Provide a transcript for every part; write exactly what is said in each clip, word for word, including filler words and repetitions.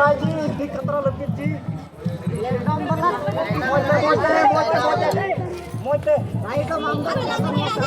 ᱨᱟᱭ ᱡᱤ, ᱫᱤᱠ ᱠᱷᱟᱛᱨᱟ ᱞᱟᱹᱜᱤᱫ ᱡᱤ᱾ ᱮᱠᱫᱚᱢ ᱵᱟᱞᱟ᱾ ᱢᱚᱡᱽ ᱛᱮ, ᱢᱚᱡᱽ ᱛᱮ, ᱢᱚᱡᱽ ᱛᱮ, ᱢᱚᱡᱽ ᱛᱮ, ᱢᱚᱡᱽ ᱛᱮ᱾ ᱮᱠᱫᱚᱢ ᱟᱢ ᱫᱚ ᱪᱮᱫ ᱞᱮᱠᱟ ᱢᱚᱡᱽ ᱛᱮ?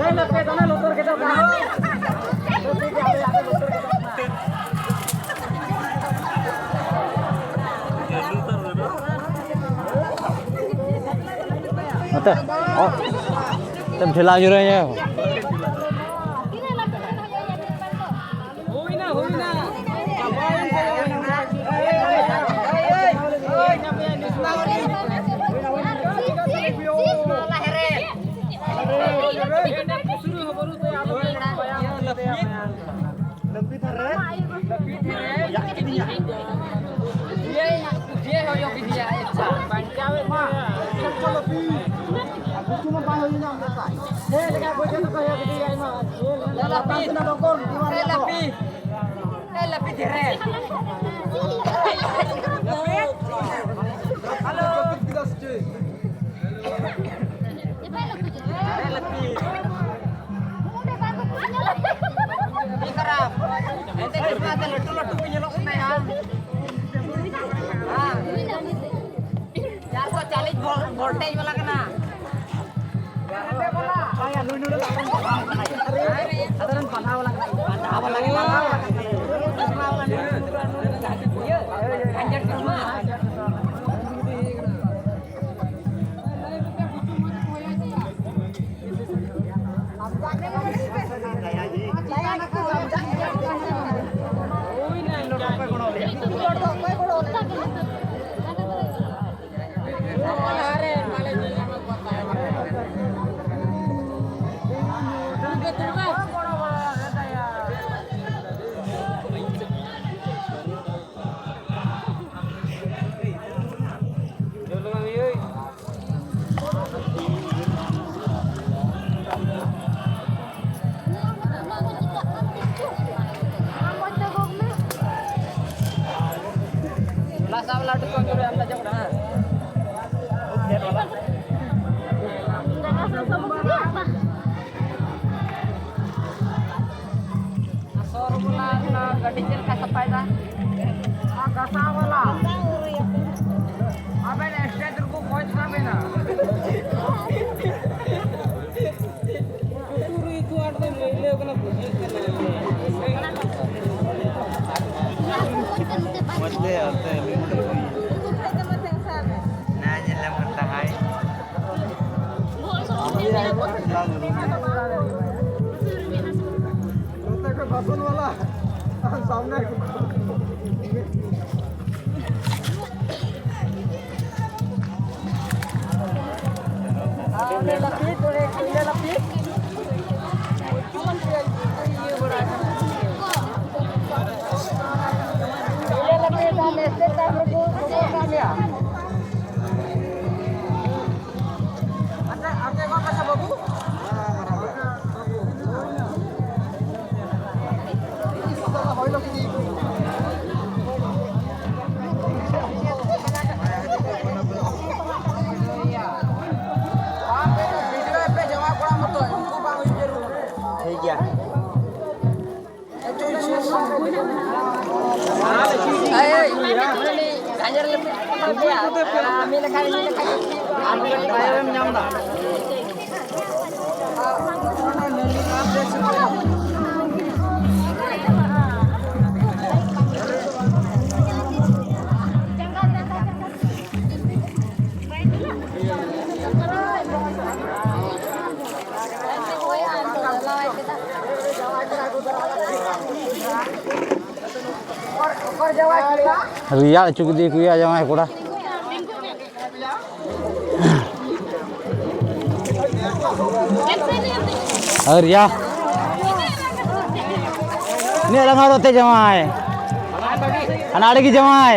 ᱦᱮᱸ, ᱞᱟᱯᱮ ᱫᱚ ᱚᱱᱟ ᱞᱩᱛᱩᱨ ᱜᱮ ᱫᱚ ᱵᱟᱝ᱾ ᱱᱚᱛᱮ, ᱚ, ᱛᱮᱢ ᱴᱷᱮᱞᱟᱣ ᱧᱩᱨᱟᱹᱧᱟ᱾ ᱦᱩᱭᱱᱟ, ᱦᱩᱭᱱᱟ᱾ ᱞᱟᱹᱯᱤᱛ ᱫᱷᱟᱨᱮ᱾ ᱞᱟᱹᱯᱤᱛ ᱫᱷᱟᱨᱮ᱾ ᱤᱭᱟᱹ, ᱤᱭᱟᱹ ᱦᱩᱭᱩᱜ ᱜᱮᱭᱟ, ᱟᱪᱪᱷᱟ᱾ ᱵᱟᱧᱪᱟᱣ ᱮᱢᱟ᱾ ᱪᱮᱫ ᱠᱚ ᱞᱟᱹᱯᱤᱛ? ᱟᱨ ᱠᱤᱪᱷᱩ ᱢᱟ ᱵᱟᱭ ᱦᱩᱭ ᱞᱮᱱᱟ ᱚᱸᱰᱮ ᱠᱷᱟᱡ᱾ ᱦᱮᱸ, ᱞᱮᱠᱟ ᱵᱚᱭᱦᱟ ᱛᱟᱠᱚ ᱦᱮᱡ ᱠᱟᱛᱮ ᱟᱭᱢᱟ᱾ ᱞᱟᱹᱯᱤᱛ᱾ ᱰᱚᱜᱚᱨ, ᱰᱚᱜᱚᱨ ᱮ ᱢᱮᱱᱟᱜ ᱠᱚ᱾ ᱞᱟᱹᱯᱤᱛ᱾ ᱮ, ᱞᱟᱹᱯᱤᱛ ᱫᱷᱟᱨᱮ᱾ ᱦᱮᱞᱳ᱾ ᱮ, ᱞᱟᱹᱯᱤᱛ᱾ ᱪᱮᱫ ᱠᱷᱟᱨᱟᱯ? ᱮᱱᱛᱮ ᱪᱚᱥᱢᱟ ᱛᱮ ᱞᱟᱹᱴᱩ ᱞᱟᱹᱴᱩ ᱠᱚ ᱧᱮᱞᱚᱜ ᱠᱟᱱᱟ ᱭᱟ᱾ ᱦᱮᱸ᱾ ᱪᱟᱨᱥᱚ ᱪᱟᱞᱤᱥ ᱵᱷᱳᱞ-, ᱵᱷᱳᱞᱴᱮᱡᱽ ᱵᱟᱞᱟ ᱠᱟᱱᱟ᱾ ᱟᱫᱚ ᱨᱮᱱ ᱯᱟᱞᱦᱟ ᱵᱟᱞᱟ ᱠᱟᱱᱟ᱾ ᱯᱟᱞᱦᱟ ᱵᱟᱞᱟ ᱠᱟᱱᱟ᱾ ᱯᱟᱞᱦᱟ ᱵᱟᱞᱟ ᱠᱟᱱᱟ᱾ ᱤᱭᱟᱹ, ᱨᱮᱱᱡᱟᱨ ᱪᱚᱥᱢᱟ᱾ ᱠᱟᱹᱴᱤᱡ ᱪᱮᱫ ᱞᱮᱠᱟ ᱥᱟᱯᱷᱟᱭᱮᱫᱟ? ᱟᱨ ᱜᱟᱥᱟᱣ ᱵᱟᱞᱟ᱾ ᱟᱵᱮᱱ ᱥᱴᱮᱡ ᱨᱮᱠᱚ ᱠᱷᱚᱡ ᱛᱟᱵᱮᱱᱟ᱾ ᱢᱚᱡᱽ ᱛᱮ ᱟᱨ ᱛᱮ ᱱᱟ ᱧᱮᱞ ᱧᱟᱢ ᱠᱟᱱ ᱛᱟᱦᱟᱭ᱾ ᱱᱚᱛᱮ ᱠᱷᱚᱱ ᱵᱟᱥᱚᱱ ᱵᱟᱞᱟ ᱥᱟᱢᱱᱮ᱾ ᱟᱨ ᱚᱸᱰᱮ ᱞᱟᱹᱯᱤᱛ, ᱚᱸᱰᱮ ᱠᱚᱭᱞᱟ ᱞᱟᱹᱯᱤᱛ᱾ ᱤᱭᱟᱹ ᱵᱟᱲᱟ ᱠᱟᱱᱟ᱾ ᱠᱚᱭᱞᱟ ᱞᱟᱹᱯᱤᱛ ᱟᱨ ᱱᱮᱥᱮ ᱛᱟᱭᱚᱢ ᱨᱮᱠᱚ ᱥᱚᱵᱚᱜ ᱠᱟᱜ ᱢᱮᱭᱟ᱾ ᱟᱪᱪᱷᱟ, ᱟᱪᱪᱷᱟ, ᱵᱟᱹᱵᱩ᱾ ᱴᱷᱤᱠ ᱜᱮᱭᱟ᱾ ᱨᱮᱭᱟᱲ ᱦᱚᱪᱚ ᱠᱮᱫᱮ ᱠᱚᱭᱟ ᱡᱟᱶᱟᱭ ᱠᱚᱲᱟ᱾ ᱟᱨ ᱭᱟ᱾ ᱱᱤᱭᱟᱹ ᱞᱟᱸᱜᱟ ᱫᱚ ᱛᱮ ᱡᱟᱶᱟᱭ᱾ ᱦᱟᱱᱟ ᱟᱲᱮ ᱜᱮ ᱡᱟᱶᱟᱭ᱾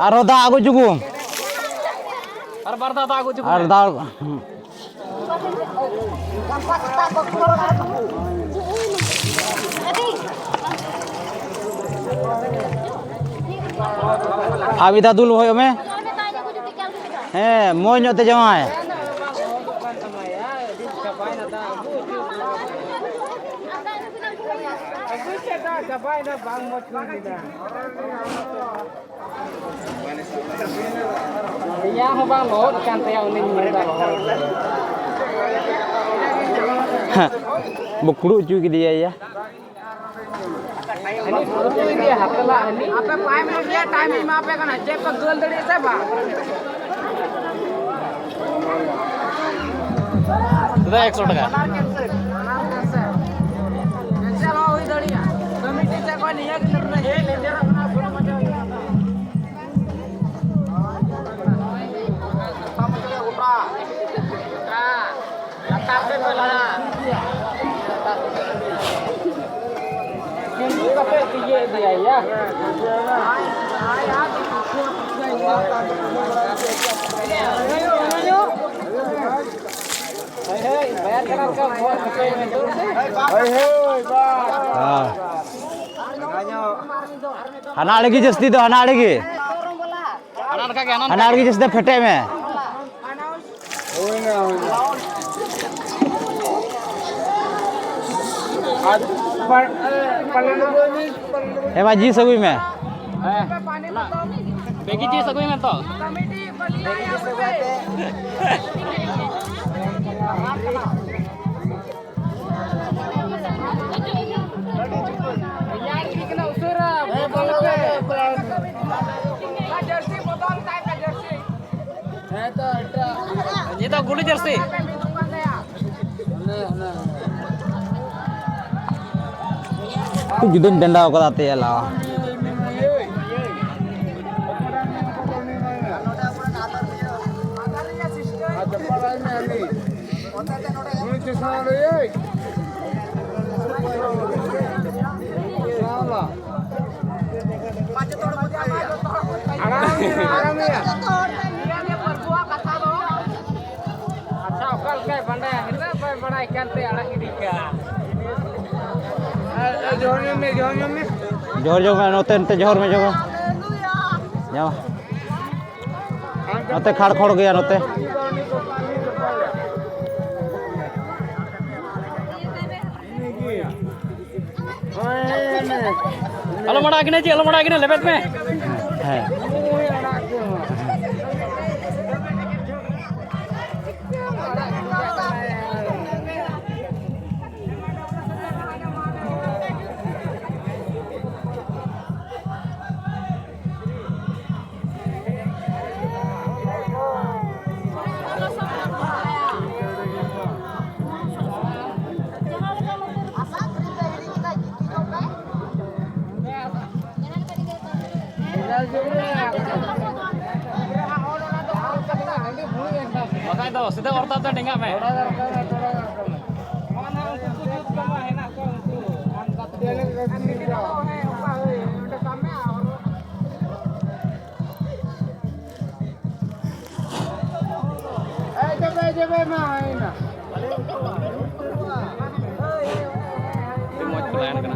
ᱟᱨᱦᱚᱸ ᱫᱟᱜ ᱟᱹᱜᱩ ᱦᱚᱪᱚ ᱠᱚᱢ᱾ ᱟᱨ ᱵᱟᱨ ᱫᱷᱟᱣ ᱫᱟᱜ ᱟᱹᱜᱩ ᱦᱚᱪᱚ ᱠᱚᱢ᱾ ᱟᱨ ᱫᱟᱜ᱾ ᱟᱨ ᱢᱤᱫ ᱫᱷᱟᱣ ᱫᱩᱞ ᱦᱚᱭᱚᱜ ᱢᱮ᱾ ᱦᱮᱸ, ᱢᱚᱡᱽ ᱧᱚᱜ ᱛᱮ ᱡᱟᱶᱟᱭ᱾ ᱪᱟᱵᱟᱭᱮᱱᱟ ᱫᱟᱜ, ᱟᱹᱜᱩ ᱦᱚᱪᱚ ᱟᱹᱜᱩ ᱪᱮᱫ ᱫᱟᱜ ᱪᱟᱵᱟᱭᱮᱱᱟ, ᱵᱟᱝ ᱢᱚᱡᱽ ᱦᱩᱭ ᱞᱮᱱᱟ᱾ ᱫᱮᱭᱟ ᱦᱚᱸ ᱵᱟᱝ ᱞᱚᱦᱚᱫ ᱟᱠᱟᱱ ᱛᱟᱭᱟ, ᱩᱱᱤᱧ ᱢᱮᱱᱫᱟ ᱞᱚᱦᱚᱫ ᱜᱮᱭᱟ᱾ ᱦᱮᱸ, ᱵᱚᱠᱲᱩ ᱦᱚᱪᱚ ᱠᱮᱫᱮᱭᱟ ᱭᱟ᱾ ᱦᱟᱹᱱᱤ ᱵᱚᱠᱲᱩ ᱤᱫᱤᱭᱟ, ᱦᱟᱛᱮ ᱞᱟ ᱦᱟᱹᱱᱤ᱾ ᱟᱯᱮ ᱯᱟᱸᱪ ᱢᱤᱱᱤᱴ ᱨᱮᱭᱟᱜ ᱴᱟᱭᱤᱢ ᱮᱢᱟ ᱯᱮ ᱠᱟᱱᱟ, ᱪᱮᱫ ᱯᱮ ᱜᱳᱞ ᱫᱟᱲᱮᱭᱟᱜ ᱥᱮ ᱵᱟᱝ? ᱫᱟᱫᱟ, ᱮᱠᱥᱚ ᱴᱟᱠᱟ᱾ ᱵᱟᱱᱟᱨ ᱠᱮᱱᱥᱮᱞ, ᱵᱟᱱᱟᱨ ᱠᱮᱱᱥᱮᱞ᱾ ᱠᱮᱱᱥᱮᱞ ᱦᱚᱸ ᱦᱩᱭ ᱫᱟᱲᱮᱭᱟᱜᱼᱟ᱾ ᱠᱚᱢᱤᱴᱤ ᱥᱮᱫ ᱠᱷᱚᱱ ᱱᱤᱭᱟᱹ ᱜᱮ ᱞᱮ ᱞᱮᱱᱡᱮᱨᱚᱜ ᱠᱟᱱᱟ, ᱵᱷᱩᱞ ᱢᱟᱡᱟ ᱦᱩᱭ ᱠᱟᱱᱟ᱾ ᱞᱟᱛᱟᱨ ᱥᱮᱫ ᱠᱷᱚᱱ ᱞᱟᱦᱟ᱾ ᱛᱤᱸᱜᱩ ᱠᱟᱛᱮ ᱤᱭᱟᱹ ᱤᱫᱤᱭᱟᱭ, ᱭᱟ᱾ ᱦᱳᱭ, ᱦᱳᱭ, ᱵᱟᱭᱟ ᱠᱟᱱᱟ ᱠᱟ ᱵᱚᱞ ᱦᱚᱪᱚᱭ ᱢᱮ ᱛᱚ᱾ ᱦᱳᱭ, ᱦᱳᱭ, ᱵᱟ᱾ ᱦᱮᱸ᱾ ᱦᱟᱱᱟ ᱟᱲᱮ ᱜᱮ ᱡᱟᱹᱥᱛᱤ ᱫᱚ, ᱦᱟᱱᱟ ᱟᱲᱮ ᱜᱮ᱾ ᱦᱟᱱᱟ ᱱᱟᱠᱷᱟ ᱜᱮ, ᱦᱟᱱᱟ ᱦᱟᱱᱟ ᱱᱟᱠᱷᱟ ᱟᱲᱮ ᱜᱮ ᱜᱮ᱾ ᱡᱟᱹᱥᱛᱤ ᱫᱚ ᱯᱷᱮᱴᱮᱜ ᱢᱮ᱾ ᱦᱩᱭᱱᱟ, ᱦᱩᱭᱱᱟ᱾ ᱟᱨ ᱯᱟ-, ᱮ, ᱯᱟᱞᱮᱱ ᱫᱚ ᱩᱱᱤ, ᱯᱟᱞᱮᱱ ᱫᱚ ᱦᱮᱸ ᱢᱟ, ᱡᱤᱥ ᱟᱹᱜᱩᱭ ᱢᱮ᱾ ᱦᱮᱸ᱾ ᱵᱮᱜᱤ ᱡᱤᱥ ᱟᱹᱜᱩᱭ ᱢᱮ ᱛᱚ᱾ ᱨᱮᱭᱟᱲ ᱤᱫᱤᱜ ᱠᱟᱱᱟ, ᱩᱥᱟᱹᱨᱟ, ᱵᱚᱫᱚᱞ ᱯᱮ᱾ ᱡᱟᱹᱨᱥᱤ ᱵᱚᱫᱚᱞ ᱛᱟᱭ ᱯᱮ, ᱡᱟᱹᱨᱥᱤ᱾ ᱱᱤᱭᱟᱹ ᱫᱚ ᱜᱩᱞᱤ ᱡᱟᱹᱨᱥᱤ᱾ ᱡᱩᱫᱟᱹᱧ ᱰᱟᱸᱰᱟᱣ ᱠᱟᱫᱟ ᱛᱮ ᱮᱞᱟᱣᱟ᱾ ᱟᱲᱟᱝ ᱢᱮ, ᱟᱲᱟᱝ ᱢᱮ᱾ ᱟᱪᱪᱷᱟ, ᱚᱠᱟ ᱞᱮᱠᱟᱭ ᱵᱟᱰᱟᱭᱟ? ᱦᱤᱱᱟᱹ ᱵᱟᱭ ᱵᱟᱲᱟᱭ ᱠᱟᱱᱛᱮ ᱟᱲᱟᱜ ᱜᱤᱰᱤ ᱠᱟᱜᱼᱟ᱾ ᱡᱚᱦᱟᱨ ᱧᱚᱜ ᱢᱮ, ᱡᱚᱦᱟᱨ ᱧᱚᱜ ᱢᱮ᱾ ᱡᱚᱦᱟᱨ ᱧᱚᱜ ᱢᱮ, ᱱᱚᱛᱮ, ᱱᱚᱛᱮ ᱡᱚᱦᱟᱨ ᱢᱮ, ᱡᱚᱦᱟᱨ ᱢᱮ᱾ ᱧᱟᱢᱟ᱾ ᱱᱚᱛᱮ ᱠᱷᱟᱲ ᱠᱷᱚᱲ ᱜᱮᱭᱟ, ᱱᱚᱛᱮ᱾ ᱟᱞᱚᱢ ᱟᱲᱟᱜ ᱠᱤᱱᱟ ᱡᱮ, ᱟᱞᱚᱢ ᱟᱲᱟᱜ ᱠᱤᱱᱟ, ᱞᱮᱵᱮᱫ ᱢᱮ᱾ ᱦᱮᱸ᱾ ᱵᱟᱠᱷᱟᱡ ᱫᱚ ᱥᱤᱫᱷᱟᱹ ᱚᱨ ᱛᱟᱵ ᱛᱮ ᱰᱮᱸᱜᱟᱜ ᱢᱮ᱾ ᱟᱹᱰᱤ ᱢᱚᱡᱽ ᱠᱚ ᱞᱟᱭᱤᱱ ᱠᱟᱱᱟ᱾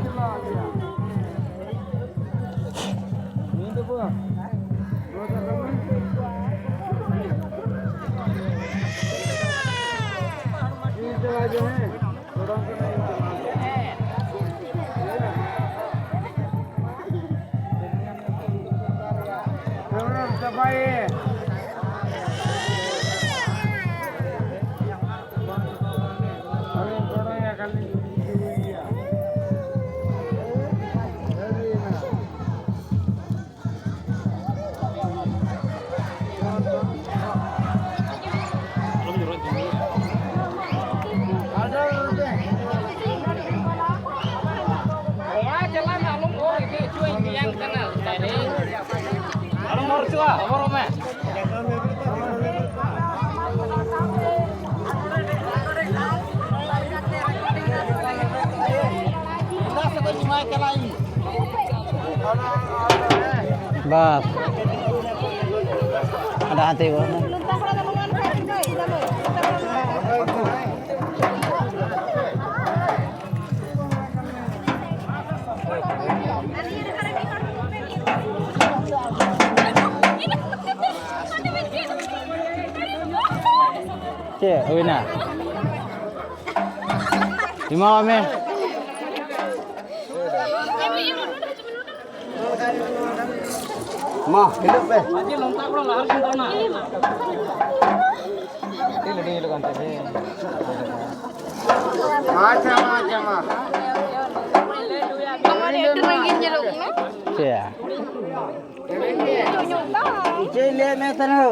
ᱟᱞᱚᱢ ᱨᱚᱲ ᱦᱚᱪᱚᱣᱟ, ᱦᱚᱵᱚᱨᱚᱜ ᱢᱮ᱾ ᱵᱟᱥ᱾ ᱟᱫᱚ ᱦᱟᱱᱛᱮ ᱜᱚᱫ ᱢᱮ᱾ ᱪᱮᱫ ᱦᱩᱭᱱᱟ? ᱮᱢᱟᱣᱟᱜ ᱢᱮ᱾ ᱢᱟ, ᱦᱤᱡᱩᱜ ᱯᱮ᱾ ᱟᱪᱪᱷᱟ, ᱢᱟ, ᱟᱪᱪᱷᱟ, ᱢᱟ᱾ ᱪᱮᱫ? ᱪᱮᱫ ᱤᱧ ᱞᱟᱹᱭᱟᱫ ᱢᱮ ᱛᱟᱦᱮᱱᱟ?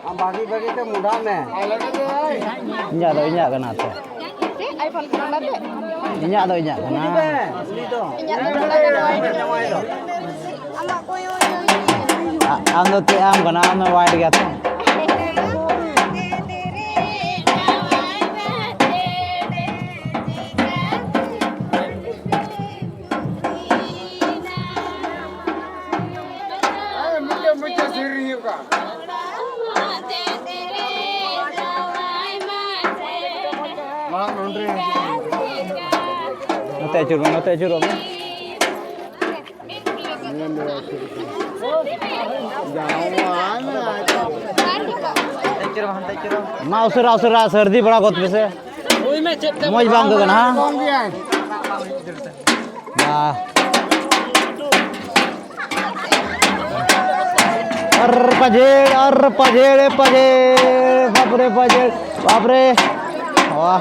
ᱟᱢ ᱵᱷᱟᱜᱤ ᱵᱷᱟᱜᱤ ᱛᱮ ᱢᱚᱸᱰᱷᱟᱜ ᱢᱮ᱾ ᱤᱧᱟᱹᱜ ᱫᱚ ᱤᱧᱟᱹᱜ ᱠᱟᱱᱟ ᱛᱚ᱾ ᱪᱮᱫ? iPhone ᱠᱟᱱᱟ ᱚᱱᱟ ᱛᱮ? ᱤᱧᱟᱹᱜ ᱫᱚ ᱤᱧᱟᱹᱜ ᱠᱟᱱᱟ᱾ ᱩᱱᱤ ᱫᱚ᱾ ᱤᱧᱟᱹᱜ ᱫᱚ ᱱᱚᱝᱠᱟ ᱠᱟᱱᱟ᱾ ᱟᱢᱟᱜ ᱠᱚᱭᱚᱜ ᱧᱮᱞ ᱢᱮ᱾ ᱟ-, ᱟᱢ ᱫᱚ ᱪᱮᱫ ᱟᱢ ᱠᱟᱱᱟ? ᱟᱢ ᱫᱚ white ᱜᱮᱭᱟ ᱛᱚ᱾ ᱢᱤᱫᱴᱮᱱ ᱢᱤᱫᱴᱮᱱ ᱥᱮᱨᱮᱧ ᱦᱩᱭᱩᱜ ᱠᱟᱱ᱾ ᱢᱟ ᱱᱚᱰᱮ᱾ ᱱᱚᱛᱮ ᱟᱹᱪᱩᱨ ᱢᱮ, ᱱᱚᱛᱮ ᱟᱹᱪᱩᱨᱚᱜ ᱢᱮ᱾ ᱢᱟ ᱩᱥᱟᱹᱨᱟ, ᱩᱥᱟᱹᱨᱟ, ᱥᱟᱹᱨᱫᱤ ᱵᱟᱲᱟ ᱜᱚᱫ ᱯᱮᱥᱮ᱾ ᱢᱚᱡᱽ ᱵᱟᱝ ᱟᱹᱭᱠᱟᱹᱜ ᱠᱟᱱᱟ, ᱦᱟᱸ? ᱵᱟ᱾ ᱟᱨ ᱯᱟᱡᱮᱲ, ᱟᱨ ᱯᱟᱡᱮᱲ, ᱯᱟᱡᱮᱲ, ᱵᱟᱯᱨᱮ ᱯᱟᱡᱮᱲ, ᱵᱟᱯᱨᱮ᱾ ᱵᱟ᱾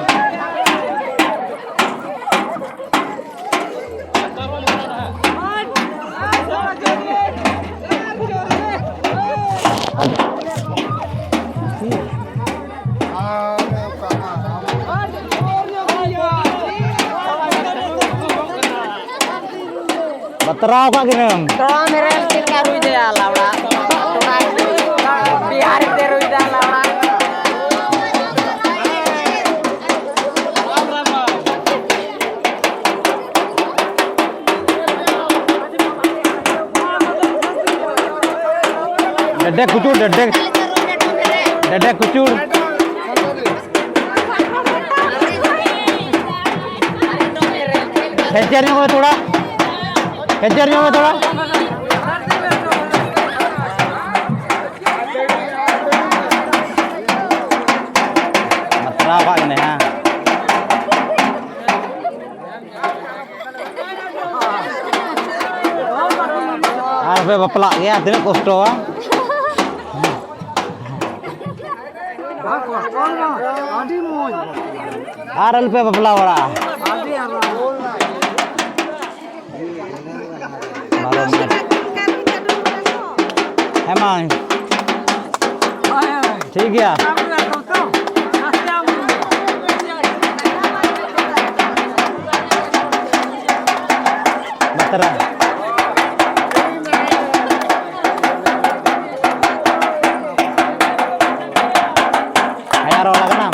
ᱵᱟᱛᱨᱟᱣ ᱠᱟᱜ ᱜᱤᱱᱟᱹᱢ᱾ ᱛᱚᱲᱟ ᱢᱮᱨᱮᱞ ᱪᱮᱫ ᱞᱮᱠᱟ ᱨᱩᱭ ᱫᱟᱭᱟ ᱞᱟᱣᱲᱟ? ᱛᱚᱲᱟ ᱵᱤᱦᱟᱨᱤ ᱛᱮ ᱨᱩᱭ ᱫᱟ ᱞᱟᱣᱲᱟ᱾ ᱰᱮᱰᱮ ᱠᱩᱪᱩᱲ, ᱰᱮᱰᱮ, ᱰᱮᱰᱮ ᱠᱩᱪᱩᱲ᱾ ᱦᱮᱡᱮᱨ ᱧᱚᱜ ᱢᱮ ᱛᱷᱚᱲᱟ, ᱦᱮᱡᱮᱨ ᱧᱚᱜ ᱢᱮ ᱛᱷᱚᱲᱟ᱾ ᱵᱟᱛᱨᱟᱣ ᱠᱟᱜ ᱠᱟᱱᱟᱭ, ᱦᱮᱸ᱾ ᱟᱨ ᱯᱮ ᱵᱟᱯᱞᱟᱜ ᱜᱮᱭᱟ, ᱛᱤᱱᱟᱹᱜ ᱠᱚᱥᱴᱚᱣᱟ᱾ ᱟᱹᱰᱤ ᱢᱚᱡᱽ᱾ ᱟᱨ ᱟᱞᱚᱯᱮ ᱵᱟᱯᱞᱟ ᱵᱟᱲᱟᱜᱼᱟ᱾ ᱟᱹᱰᱤ ᱟᱨᱟᱢ᱾ ᱵᱟᱨᱚ ᱢᱤᱱᱤᱴ᱾ ᱦᱮᱸ ᱢᱟ᱾ ᱦᱳᱭ, ᱦᱳᱭ᱾ ᱴᱷᱤᱠ ᱜᱮᱭᱟ᱾ ᱵᱟᱛᱨᱟ᱾ ᱦᱮᱸ, ᱟᱨ ᱨᱚᱲ ᱠᱟᱱᱟ᱾